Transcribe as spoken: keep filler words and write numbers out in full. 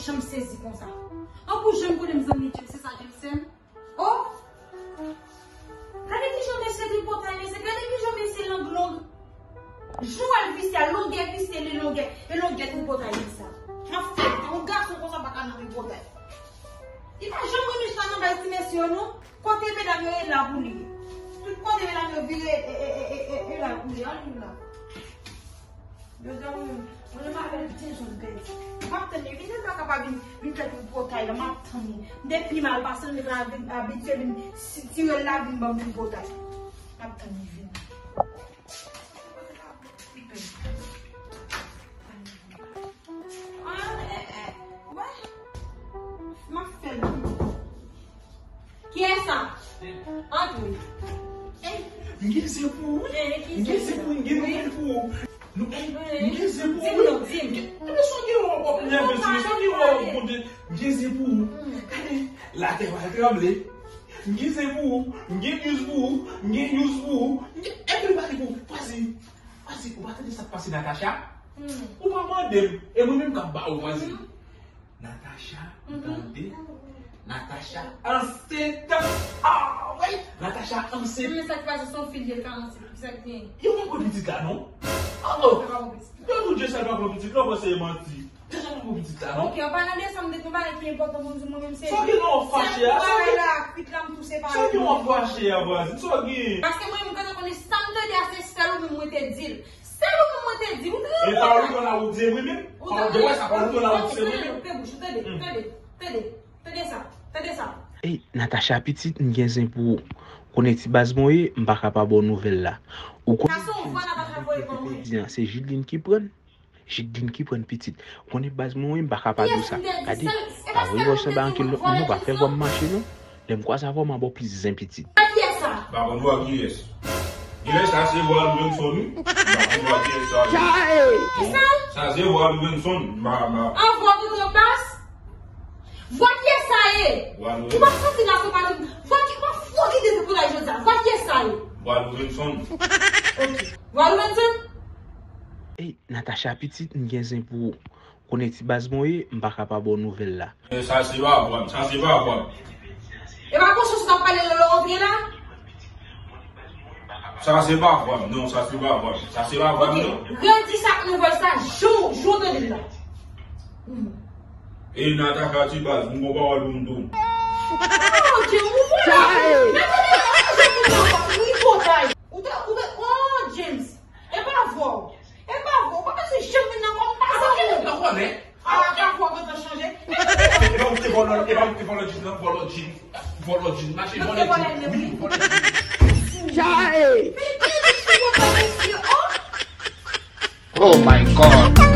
Janm sezi konsa. An pou janm konnen m zanmi James, se sa James fè m? Oh! Gade kijan mesye tripotay, mesye, gade kijan mesye lang long. Jan w al visye a, longè visye li longè, e longè tripotay li sa. M ap fè tan, yon gason konsa pa ka nan tripotay. Li pa janm renmen chita nan bay ti mesye yo, non. Kote medam yo, e la pou li ye. Tout kote medam yo vire, e, e, e la pou li ye. Ann la. Yo di mwen, mwen menm avè l Jason Benz. M ap tann li vin, li pa ka pa vin, vin fè tripotay la, m ap tann li. M te pi mal pase l, men m abitye vin si-, tire l la vin ban m tripotay. M ap tann li vin. Ah, eh, eh, wè. M ap fè l vin. Kiyès sa? Antre. M gen zen pou ou wi. M gen zen pou ou, m gen nouvèl pou ou. Nou, ey, m gen zen pou ou wi. Di m non, di m. Ebyen, sa w gen wè w ap nève sou mwen, sa w gen wè w ap konte. M gen zen pou ou. Gade, latè pral tranble. M gen zen pou ou, m gen news pou ou, m gen news pou ou, m gen anpil bagay pou ou. Vwazi, vwazi, ou pa tande sa k pase Natacha? Ou pa mande m, e mwen menm k ap ba ou, vwazi. Natacha, ou tande? Natacha ansent. Ah, wi! Natacha ansent. Men sa k pase, se yon fi l ye l ka ansent. Ki sa k gen? Yo pa pran pitit la, non? Oh, oh. Yo pa pran pitit la. Yo nou Djessel pa pran pitit la, ou panse e manti. Djessel pa pran pitit la, non? Ok, an palan de sa, m te gen yon bagay ki enpòtan pou m di w, mwen menm se. Sa w gen nan w fache a? Sa w gen? Sa w gen nan w fache a, vwazin? Sa w gen? Paske mwen menm, m gentan konnen sa m tande a, se sèl ou menm mwen te di l. Sèl ou menm mwen te di, ou te. E pa ou konn a ou di mwen menm? Ou te. Ou te wè sa, pa ou konn a ou di mwen menm? Koupe bouch ou, tande, tande, tande, tande sa, tande sa. Ey, Natacha pitit, m gen zen pou ou. Konnen ti baz mwen ye, m pa ka pa ba w nouvèl la. Ou konnen. Sa se yon vwa Natacha voye ban mwen. Jodi a, se Jidlin ki pran l. Jidlin ki pran l pitit. Ou konnen baz mwen ye, m pa ka pa di w sa. Gade, pa voye vwa sa ba ankenn lòt moun non, pa fè vwa m mache non. Lè m kwaze avè w, m a ba w plis zen pitit. Sa kiyès sa? M pa konn vwa kiyès. Kiyès sa? Se vwa Lourenson wi. M pa konn vwa kiyès sa. Kiyès sa? Sa se vwa Lourenson. M pa, m pa. An vwa tonton Bas? Vwa kiyès sa ye? Vwa Lourenson. Ou pa santi la se pa vwa ki, vwa ki te pou la jodi a. Vwa kiyès sa ye? Vwa Lourenson. Ok. Vwa Lourenson? Ey, Natacha pitit, m gen zen pou ou. Konnen ti baz mwen ye, m pa ka pa ba w nouvèl la. Sa se pa vwa m, sa se pa vwa m. E pa konsa w t ap pale lè w antre la? Sa se pa vwa m, non, sa se pa vwa m. Sa se pa vwa m, non. Ok, redi sa ak nouvèl sa, jan w, jan w tande l la. E Natacha ti baz, m gon pawòl pou m di w. Oh, James, ou vòlè. Men tande, ou pa janm vin nan kò m, tripotay. Ou te, ou te, oh, James. E pa vwa w. E pa vwa w. Ou pa bezwen janm vin nan kò m, m pa zanmi w. Ou konnen. A, a vwa w gentan chanje. E pa ou te vòlò, e pa ou te vòlò Jim nan, vòlò Jim. Vòlò Jim, mache vòlò Jim. Wi, vòlò Jim. Chae! Men ki di sou mwen pa mesye, oh! Oh my God!